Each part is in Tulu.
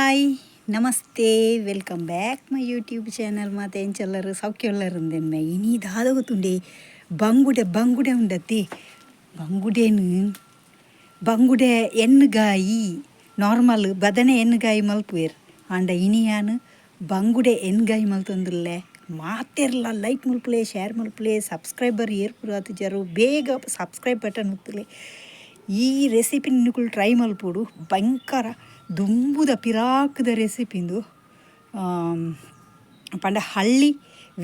Hi, namaste, welcome back my YouTube channel. ಮಾತ ಎಂಚಲ್ಲರು ಸೌಖ್ಯಲ್ಲರುಂದೆನ್ಮೆ. ಇನಿ ದಾದ ಗೊತ್ತುಂಡೆ? ಬಂಗುಡೆ, ಬಂಗುಡೆ ಉಂಡತಿ. ಬಂಗುಡೇನು ಬಂಗುಡೆ ಎಣ್ಣುಗಾಯಿ, ನಾರ್ಮಲ್ ಬದನೆ ಎಣ್ಣುಗಾಯಿ ಮಲ್ಪುವೆರ್. ಆಂಡ ಇನಿಯಾನ್ ಬಂಗುಡೆ ಎಣ್ಣುಗಾಯಿ ಮಲ್ತೊಂದುಲ್ಲೆ. ಮಾತೆರ್ಲ ಲೈಕ್ ಮಲ್ಪುಲೆ, ಶೇರ್ ಮಲ್ಪುಲೆ. ಸಬ್ಸ್ಕ್ರೈಬರ್ ಏರ್ ಆತಿಜರು, ಬೇಗ ಸಬ್ಸ್ಕ್ರೈಬ್ ಬಟನ್ ಒತ್ತುಲೆ. ಈ ರೆಸಿಪಿ ನಿಕುಲು ಟ್ರೈ ಮಲ್ಪೊಡು. ಭಯಂಕರ ದುಂಬುದ ಪಿರಾಕ್ದ ರೆಸಿಪಿಂದು. ಪಂಡ ಹಳ್ಳಿ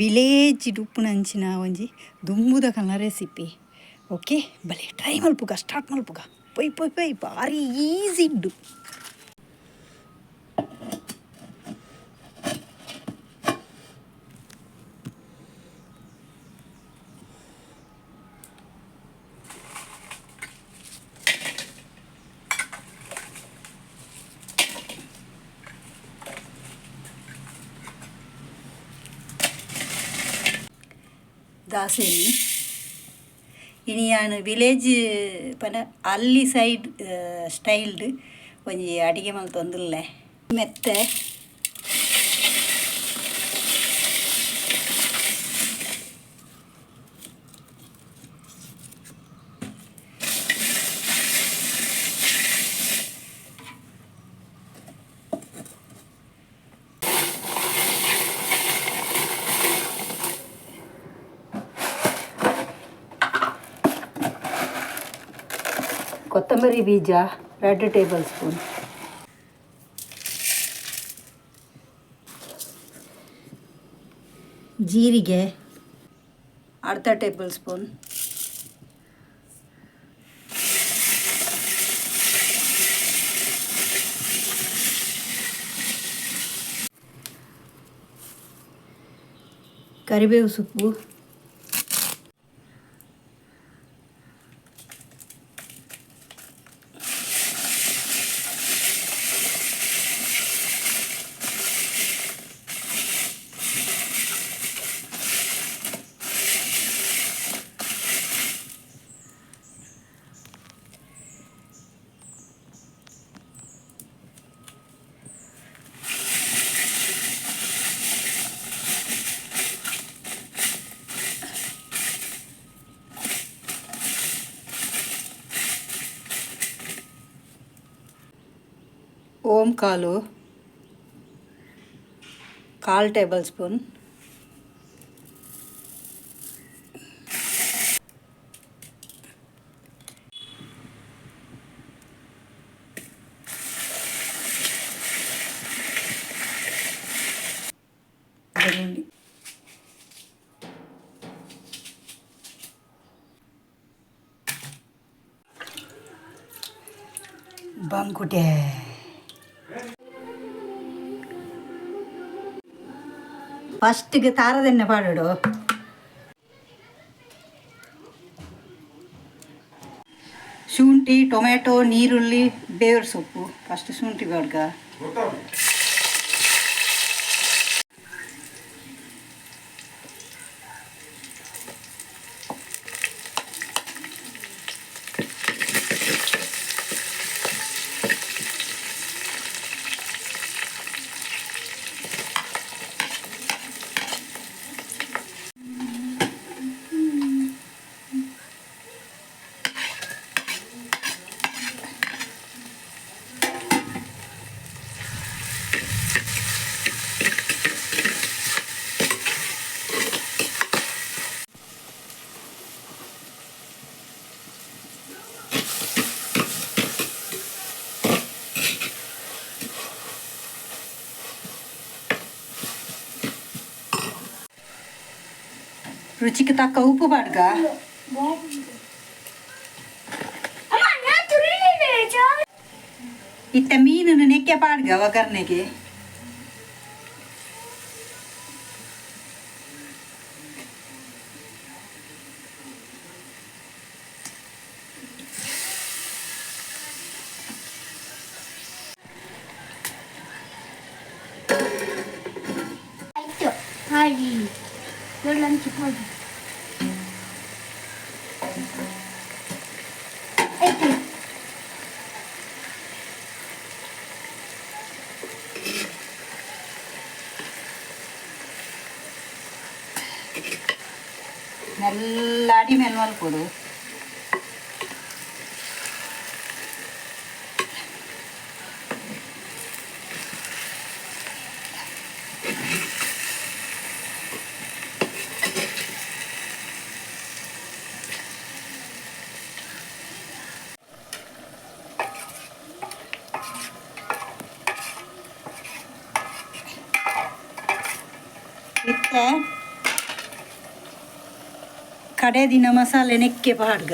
ವಿಲೇಜ್ ಉಪ್ಪುನಂಚಿನ ಒಂಜಿ ದುಂಬುದ ಕಲ್ನ ರೆಸಿಪಿ. ಓಕೆ, ಬಲೆ ಟ್ರೈ ಮಲ್ಪುಗ. ಸ್ಟಾರ್ಟ್ ಮಲ್ಪುಗ. ಪೊಯ್ ಪೊಯ್ ಪೊಯ್, ಭಾರಿ ಈಸಿ ಉಂಡು. ದಾಸೆಮಿ. ಇನಿಯಾನ್ ವಿಲೇಜ್ ಪಂಡ ಅಲ್ಲಿ ಸೈಡ್ ಸ್ಟೈಲ್ಡ್ ಒಂಜಿ ಅಡಿಗೆ ಮಲ್ತೊಂದುಲ್ಲೆ. ಮೆತ್ತೆ, ಕೊತ್ತಂಬರಿ ಬೀಜ 2 ಟೇಬಲ್ ಸ್ಪೂನ್, ಜೀರಿಗೆ ಅರ್ಧ ಟೇಬಲ್ ಸ್ಪೂನ್, ಕರಿಬೇವು ಸೊಪ್ಪು, ಓಂ ಕಾಲು ಕಾಲು ಟೇಬಲ್ ಸ್ಪೂನ್, ಬೆಳ್ಳುಳ್ಳಿ, ಬಂಕುಟೆ. ಫಸ್ಟ್ಗೆ ತಾರದೆಣ್ಣೆ ಪಾಡೋಡು. ಶುಂಠಿ, ಟೊಮೆಟೊ, ನೀರುಳ್ಳಿ, ಬೇವಿನ ಸೊಪ್ಪು. ಫಸ್ಟ್ ಶುಂಠಿ ಬಾಡ್ಗ. ರುಚಿಗೆ ತಕ್ಕ ಉಪ್ಪು ಪಾಡ್ಗ. ಇತ್ತ ಮೀನನ್ನು ನೆಕ್ಕೆ ಪಾಡ್ಗ ಒಗ್ಗರಣೆಗೆ. ಹಾಗೆ ಲಂಚ್. ಆಯ್ತು. ಮೆಲ್ಲ ಅಡಿ ಮೇಲ್ ಮಲ್ಪೊಡು. ಇತ್ತೆ ಕಡೆ ದಿನ ಮಸಾಲೆ ನೆಕ್ಕೆ ಪಾಡ್ಗ.